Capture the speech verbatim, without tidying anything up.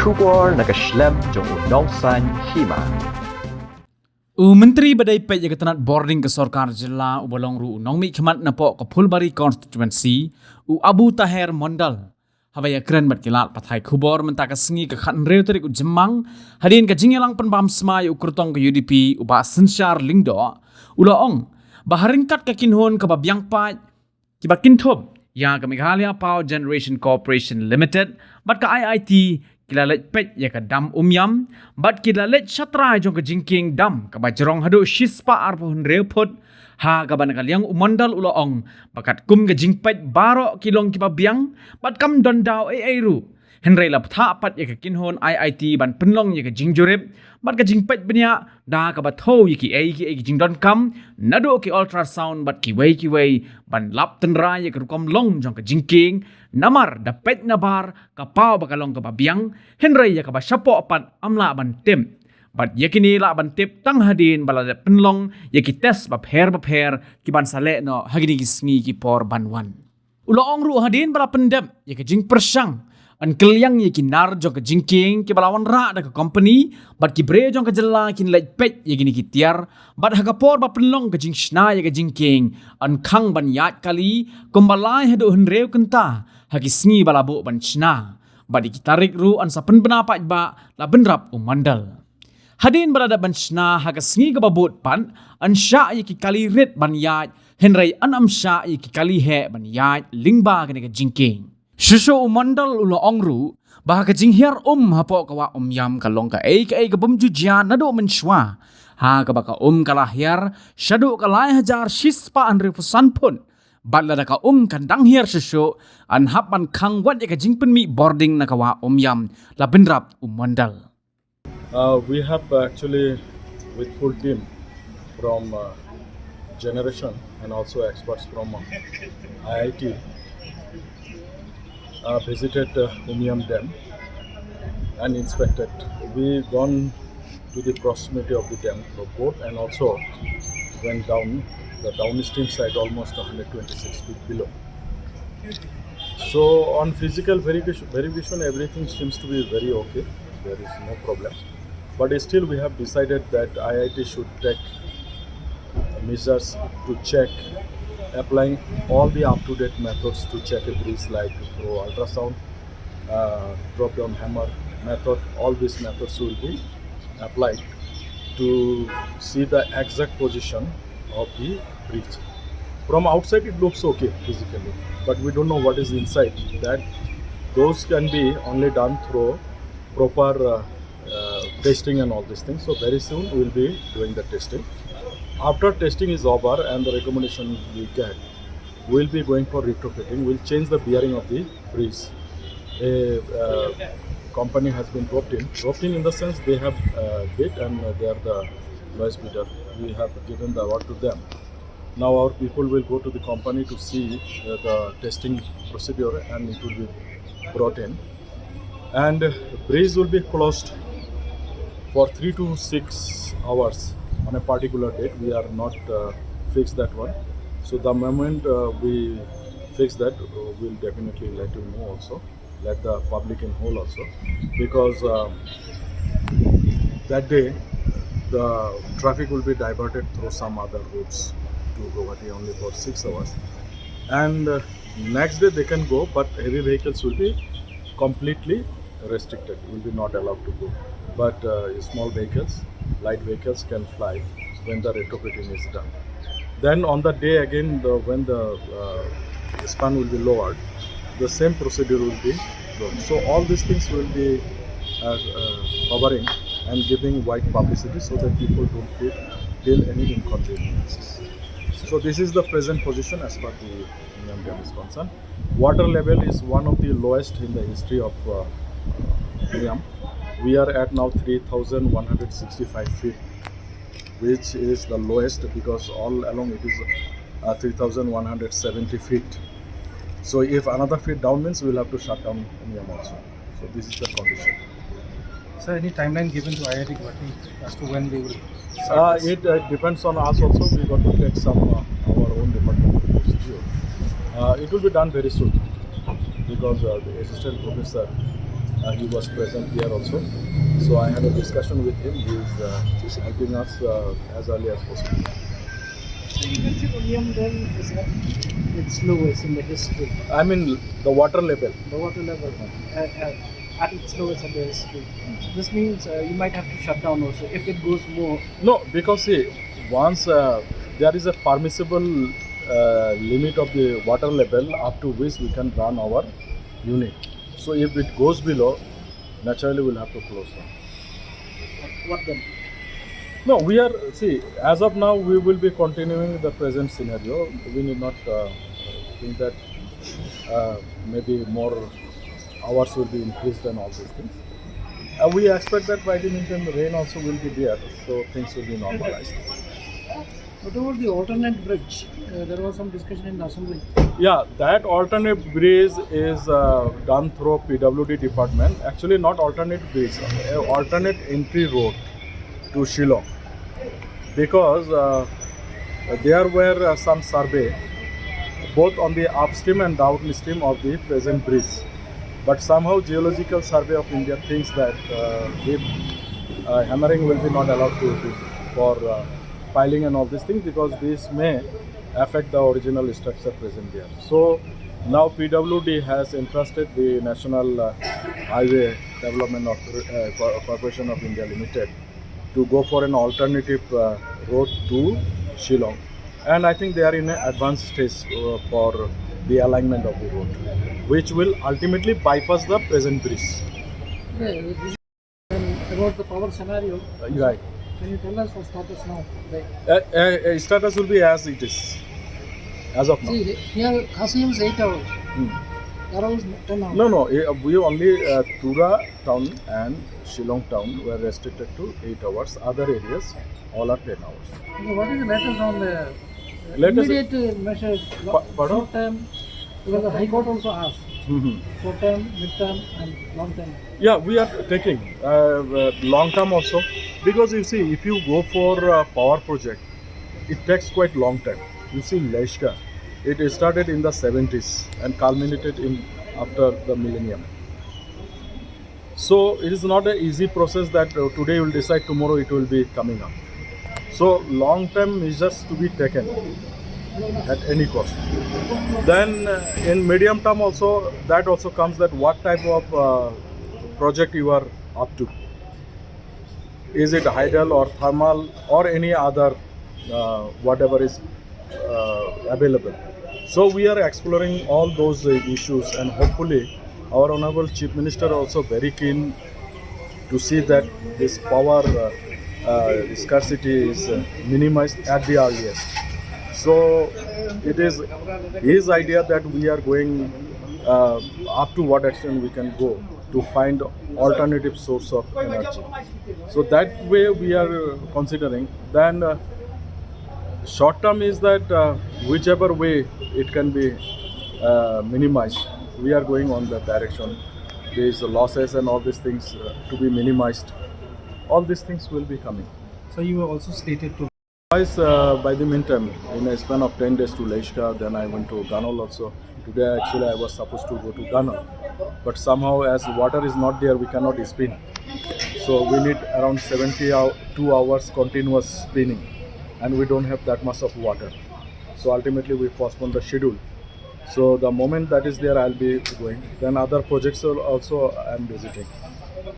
Khubor na ka shlem jong u Nongsaiñ Hima. U Myntri ba dei peit ïa ka tnat bording ka sorkar jylla uba long ruh u nongmihkhmat napoh ka Phulbari constituency, u Abu Taher Mondal, haba ïakren bad ki lad pathai khubor mynta ka sngi ka khathynriew tarik u Jymmang, hadien ka jingïalang pynbam smai u kyrtong ka U D P u Bah Synshar Lyngdoh, u la ong ba ha ryngkat ka kynhun kaba biang paid kiba kynthup ïa ka Meghalaya Power Generation Corporation Limited bad ka I I T, ki la leit peit ïa ka dam Umiam bad ki la leit shatrai jong ka jingkieng dam kaba jrong haduh shispah arphew hynriew phut, ha kaba na ka liang u Mondal u la ong ba katkum ka jingpeit baroh ki long kiba biang bad kam don daw ei ei ruh. Hynrei la bthah pat ïa ka kynhun I I T ban pynlong ïa ka jingjurip bad ka jingpeit bniah da kaba thew ïa kiei kiei ki jingdonkam, naduh ki ultrasound bad kiwei kiwei, ban lap tynrai ïa ka rukom long jong ka jingkieng. Namar da peit nabar ka paw ba ka long kaba biang, hynrei ïa kaba shapoh pat ym lah ban tip. Bad ïa kine lah ban tip tang hadien ba la dep pynlong ïa ki test bapher bapher ki ban sa leh noh ha kine ki sngi ki por ban wan. U la ong ruh hadien ba la pyndep ïa ka jingpyrshang, yn kylliang ïa ki nar jong ka jingkieng kiba la wanrah da ka kompani bad ki briew jong ka jylla kin leit peit ïa kine ki tiar, bad ha ka por ba pynlong ka jingshna ïa ka jingkieng, yn khang ban ïaid kali kumba lai haduh hynriew kynta ha ki sngi ba la buh ban shna. Bad ïa ki tarik ruh yn sa pynbna paidbah, la bynrap u Mondal. Hadien ba la dep ban shna ha ka sngi kaba bud pat, yn shah ïa ki kali rit ban ïaid, hynrei yn ym shah ïa ki kali heh ban ïaid lyngba kane ka jingkieng. Shuh shuh u Mondal u la ong ruh ba ha ka jinghiar um hapoh ka wah Umiam ka long kaei kaei ka bym ju jia naduh mynshuwa, ha kaba ka um ka la hiar shaduh ka lai hajar shispah hynriewphew san phut. Bad lada ka um kan dang hiar shuh shuh, yn hap ban khang wat ïa ka jingpynmih bording na ka wah Umiam, la bynrap u Mondal. Uh, we have actually, with full team from uh, Generation and also experts from uh, I I T, uh, visited uh, Umiam Dam and inspected. We gone to the proximity of the dam through boat and also went down the downstream side almost one hundred twenty-six feet below. So on physical verification, verification, everything seems to be very okay. There is no problem. But still, we have decided that I I T should take measures to check, applying all the up-to-date methods to check a bridge, like through ultrasound, uh, drop-down hammer method. All these methods will be applied to see the exact position of the bridge. From outside, it looks okay physically, but we don't know what is inside. That those can be only done through proper uh, uh, testing and all these things. So very soon we'll be doing the testing. After testing is over and the recommendation we get, we'll be going for retrofitting. We'll change the bearing of the bridge. A uh, company has been roped in. Roped in in the sense they have uh, bid and uh, they are the lowest bidder. We have given the award to them. Now our people will go to the company to see uh, the testing procedure and it will be brought in. And uh, bridge will be closed for three to six hours on a particular date. We are not uh, fixed that one. So the moment uh, we fix that, uh, we'll definitely let you know also, let the public in whole also, because um, that day the traffic will be diverted through some other routes to Guwahati only for six hours. And uh, next day they can go, but heavy vehicles will be completely restricted, will be not allowed to go. But uh, small vehicles, light vehicles can fly when the retrofitting is done. Then on the day again, the, when the uh, span will be lowered, the same procedure will be done. So all these things will be uh, uh, covering and giving wide publicity so that people don't feel, feel any inconveniences. So this is the present position as far the Umiam Dam is concerned. Water level is one of the lowest in the history of uh, Umiam. We are at now three thousand one hundred sixty-five feet, which is the lowest because all along it is uh, three thousand one hundred seventy feet. So if another feet down means we will have to shut down Umiam also. So this is the condition. Sir, any timeline given to I I T Guwahati as to when they will start? Uh, this? It uh, depends on us also. We got to take some uh, our own department procedure. Uh, it will be done very soon because uh, the assistant professor Uh, he was present here also. So I had a discussion with him. He is uh, just helping us uh, as early as possible. So you mentioned Umiam Dam is a, its lowest in the history, I mean, the water level. The water level uh, uh, at its lowest in the history. This means uh, you might have to shut down also if it goes more. No, because see, once uh, there is a permissible uh, limit of the water level up to which we can run our unit. So if it goes below, naturally we'll have to close down. What then? No, we are, see, as of now, we will be continuing the present scenario. We need not uh, think that uh, maybe more hours will be increased and all these things. Uh, we expect that by the meantime, the rain also will be there, so things will be normalized. What about the alternate bridge? Uh, there was some discussion in the assembly. Yeah, that alternate bridge is uh, done through P W D department. Actually, not alternate bridge, uh, alternate entry road to Shillong, because uh, there were uh, some survey both on the upstream and downstream of the present bridge. But somehow Geological Survey of India thinks that uh, if uh, hammering will be not allowed to do for uh, piling and all these things, because this may affect the original structure present there. So now P W D has entrusted the National uh, Highway Development of, uh, Cor- Corporation of India Limited to go for an alternative uh, road to Shillong. And I think they are in an advanced stage uh, for the alignment of the road, which will ultimately bypass the present bridge. Okay, this is about the power scenario. Uh, right. Can you tell us the status now? Like, Uh, uh, uh, status will be as it is, as of now. See, here Khasi Hills eight hours, Hmm. Garo Hills ten hours. No, no, uh, we only uh, Tura town and Shillong town were restricted to eight hours. Other areas, all are ten hours. So what is the latest on the Latest- immediate uh, measures? Pa- pardon? Short term, because the High Court also asked Mhm. short term, mid term, and long term. Yeah, we are taking uh, uh, long term also, because you see, if you go for a power project, it takes quite long time. You see, Leshka, it started in the seventies and culminated in after the millennium. So it is not an easy process that uh, today you will decide, tomorrow it will be coming up. So long term measures to be taken at any cost. Then uh, in medium term also, that also comes that what type of uh, project you are up to. Is it hydel or thermal or any other uh, whatever is uh, available. So we are exploring all those uh, issues, and hopefully our Honorable Chief Minister also very keen to see that this power uh, uh, scarcity is uh, minimized at the earliest. So it is his idea that we are going uh, up to what extent we can go to find alternative source of energy. So that way we are considering. Then uh, short term is that uh, whichever way it can be uh, minimized, we are going on that direction. These losses and all these things uh, to be minimized. All these things will be coming. So you were also slated to Twice uh, by the meantime, in a span of ten days to Leshka, then I went to Ganol also. Today actually I was supposed to go to Ganol, but somehow as water is not there, we cannot spin. So we need around seventy hou- two hours continuous spinning, and we don't have that much of water. So ultimately we postpone the schedule. So the moment that is there, I'll be going. Then other projects are also I'm visiting.